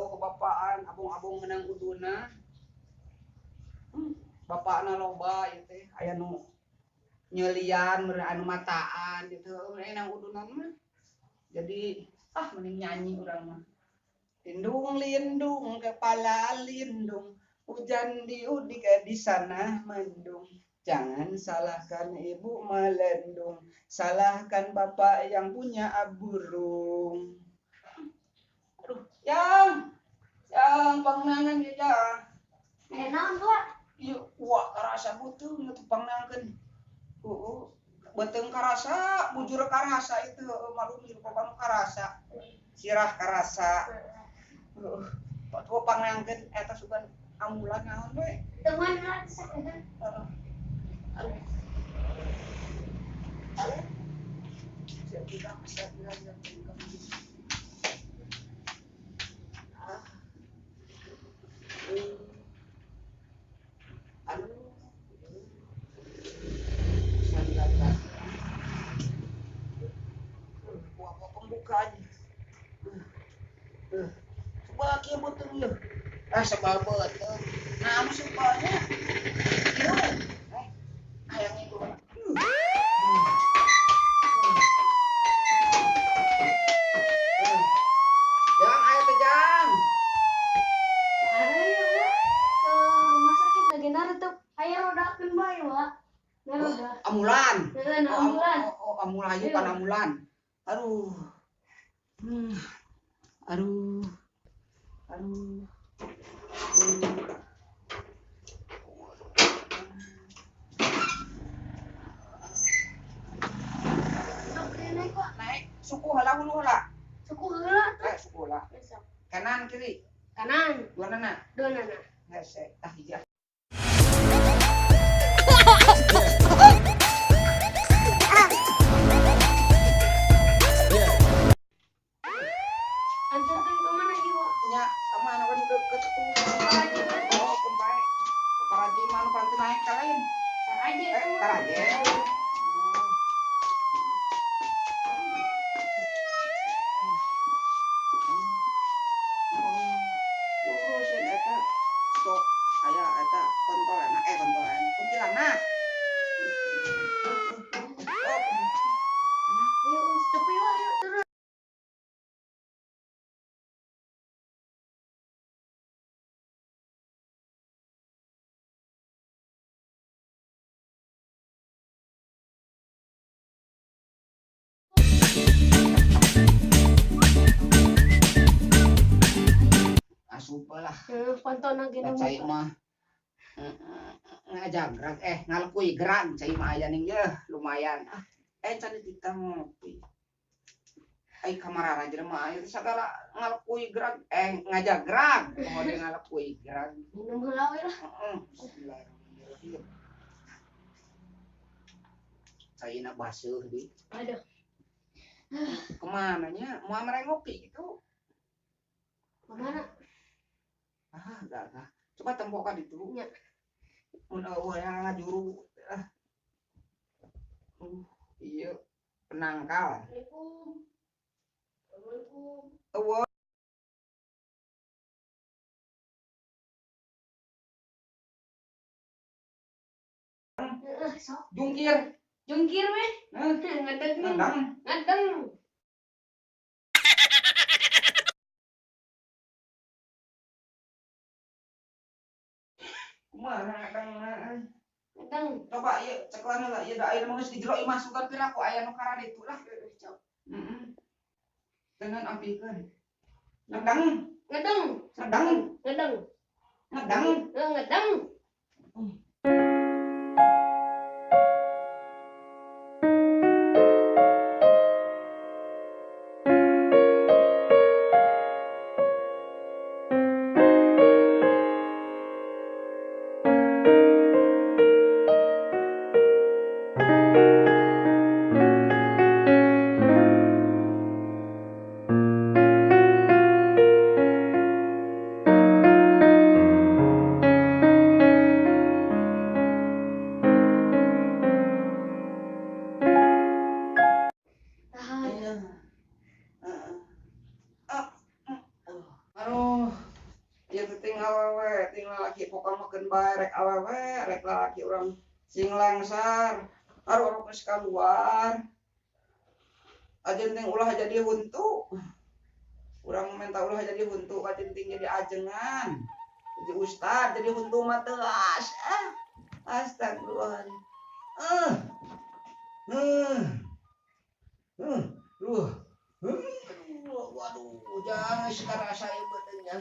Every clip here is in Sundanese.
Eueuh bapaan abong-abong menang uduna. Bapakna loba ieu teh aya nu nyelian meureun anu mataan gitu nang udunan mah. Jadi mending nyanyi urang mah. Lindung lindung kepala lindung, hujan diudik di sana mendung. Jangan salahkan ibu melendung, salahkan bapak yang punya burung. Aduh, yang pangnangan ya jang. Naon Wak? Ieu wah karasa beuteung atuh pangnangkeun. Heeh. Beuteung karasa, bujur karasa itu malum rupa karasa. Sirah karasa. Heeh. Atuh pangnangkeun eta sugan ambulan naon we. Teman rasa. Heeh. Aduh. Aduh. Saya bilang. Aduh. Wah, pembukaannya. Coba kieu beuteung ieu. Sebal beuteung. Nah, anu sebalnya. Ieu. Hayang itu. Jang, ayo teh jang. Ayo, Wak. Ke rumah sakit lagi narutup. Ayo rodakeun bae, Wak. Naroda. Amulan. Heeh, ambulan. Oh, amulan ieu pan amulan. Aduh. Aduh. Aduh. Naik suku heula hulu heula. Suku heula tuh. Suku heula. Kanan kiri. Kanan. Dua nana. Dua nana. Hese tah hiji. Antarkan ke mana ieu, Wak? Nya, ka mana kan deket tuh. Paraji. Oh, keun bae. Paraji mah nu pantu naik ka lain. Taraje. Taraje. Urusin eta sok aya eta kontolana kontolana kuntilanak. Yuk, tepi Wak, yuk turun. Asup lah. Pantona ge cai mah ngajagrag ngalekuy gerang cai mah aya ning yeuh lumayan. Can dititah ngopi. Ai kamarana jelema aya sagala ngalekuy gerang ngajagrag poho deui ngalekuy gerang. Minum heula we lah. Heeh. Bismillahirrahmanirrahim. Caina baseuh deui. Aduh. Kemana nya? Moal mere ngopi gitu. Kemana? Gak. Coba tempokan itu. Nya. Mun eueuh yang ngajuru. Iya, penangkal. Assalamualaikum. Assalamualaikum. Eueuh. Heeh, sok. Jungkir. Jungkir weh. Heh. Ngadeng. Ngadeng. Ngadeng. Kumaha ngadeng? Ngadeng. Coba ieu cekelan heula ieu da ayeuna mah geus di jero imah sugan pira ku aya nu karaditu lah. Sok. Heeh. Dengan ampikeun. Ngadeng. Ngadeng. Ngadeng. Ngadeng. Ngadeng. Ngadeng. sih pokokna mah keun bae rek awewe rek lalaki urang sing langsar. Arorok geus kaluar. Ajenting ulah jadi huntu. Urang minta ulah jadi huntu kajenting jadi ajengan. Jadi ustad jadi huntu mah teuas. Ah. Astagfirullah. Duh. Waduh, jangan sekarang saya betulnya.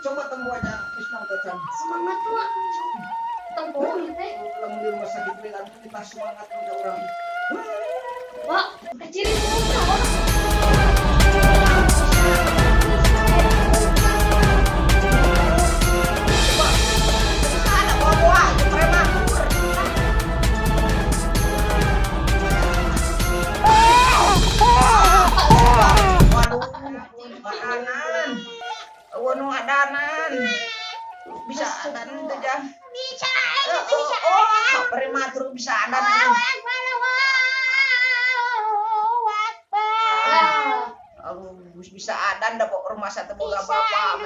Coba tempo aja, Islam kecan. Semangat Wak. Tempo teh. Lamun di rumah sakit bilang kita semangat udah orang. Wak, kecilin dulu Wak. Coba. Ada bawa prematur. Waduh, makanan. Wanu adanan. Bisa adan teh jang. Bisa, bisa. Oh, prematur bisa adan. Aduh, bisa adan da pok rumah satu boga bapak.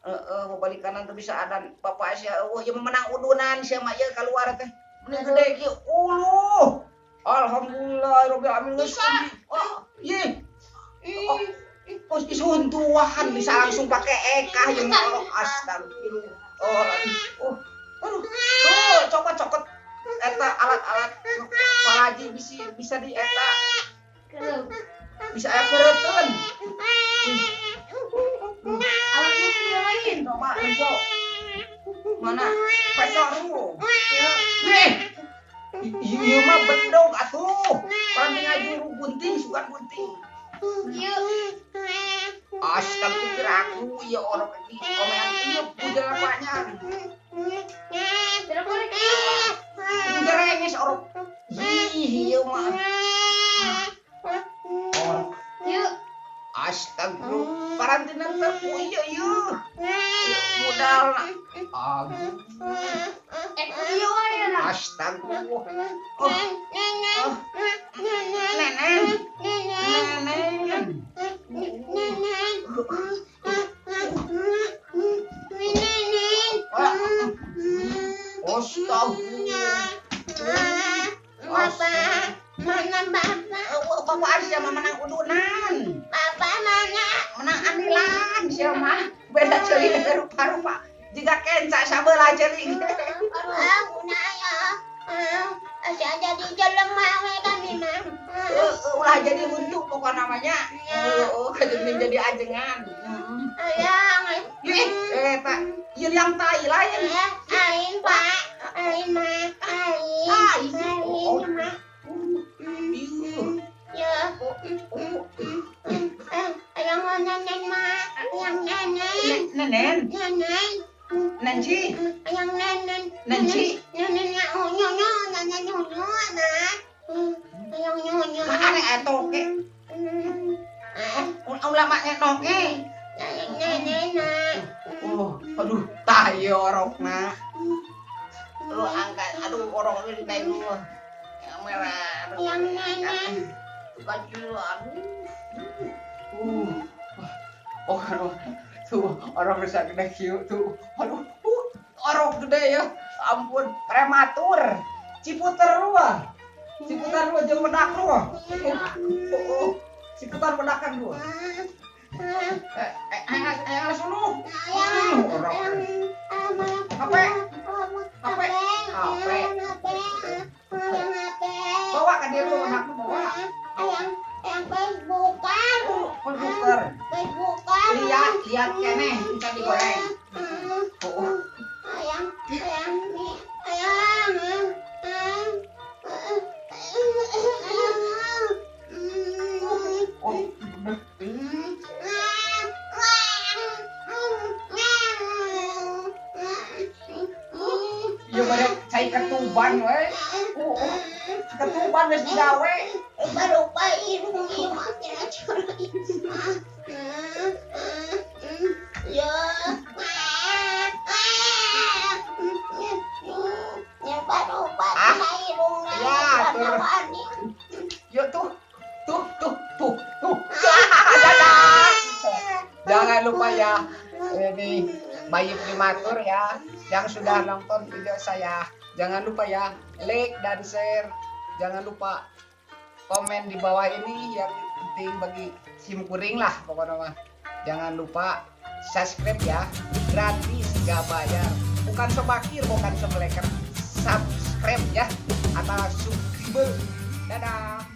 Heeh, balik kanan tuh bisa adan. Bapak sia eueuh ieu menang udunan sia mah ieu kaluar teh. Meni gede kieu uluh. Alhamdulillah rabbil alamin. Oh, ih. Oh, isuntuan bisa langsung pakai ekah yang ngorok astagfirullah. Oh, oh, aduh, tuh coba cokot eta alat-alat palaji bisa di eta. Bisa aya keureutkeun. Alat bukti yang lain. Coba info. Mana? Peso dulu. Nih. Ieu mah bedog atuh. Paranti ngajuru gunting, sugan gunting. Ieu. Astagfirullah aku ieu orok di omean ieu puja banyak. Tidak boleh. Gerenges orok. Ih, ieu mah. Orok. Ieu. Astagfirullah. Parantina teh ku ieu ieu. Modal. Aduh. Ieu wae na. Astagfirullah. Oh. Nenen. Nenen. Astagfirullah. Bapak, mana bapak? Bapak siapa menang udunan? Bapak mana? Menang anilan siapa? Beda ceuli rupa-rupa. Jika kenca sabelah ceuli. Aku naya. Asa jadi jelema we kami mah. Ulah jadi huntu pokok namanya. Heeh, kajeun jadi ajengan. Ayang. Ih, eta ieu yang tai lain. Aing Pak, aing mah, aing. Aing mah. Ya. Ayang nenen mah, ayang nenen. Nenen. Nenen. Nanci. Ayang nenen. Nanci. Nenen nyonya, nenen nyonya nah. Ayang nyonya. Aneh atoke. Ulah maknya toke. Nenen nah. Oh, aduh, tah ieu orokna. Lu angkat, aduh orok ini naik dulu. Yang merah. Yang nenen. Baju aduh. Oh, aduh. Tuh, orok bisa gede kieu tuh. Aduh, orok gede ya. Ampun, prematur. Ciputer ruah. Ciputar ruah jeung bedak ruah. Oh, ciputar bedakan ruah. Langsung lu. HP. HP. HP. Bawa ke dia lu, anakmu bawa. Yang Facebookan. Facebooker. Facebookan. Lihat, lihat keneh bisa digoreng. Oh. Ayang, ayang, ayang. Oh. Iya bade cai ketuban we. Ketuban geus digawe. Baru irung ieu mah kira-kira. Ya. Ya baru irungna. Ya, tuh. Tuh, tuh, tuh, tuh. Dadah. Jangan lupa ya, ini bayi prematur ya, yang sudah nonton video saya. Jangan lupa ya, like dan share. Jangan lupa komen di bawah ini, yang penting bagi sim kuring lah pokoknya mah. Jangan lupa subscribe ya, gratis, gak bayar. Bukan sobakir, bukan sobleker. Subscribe ya, atau subscribe. Dadah.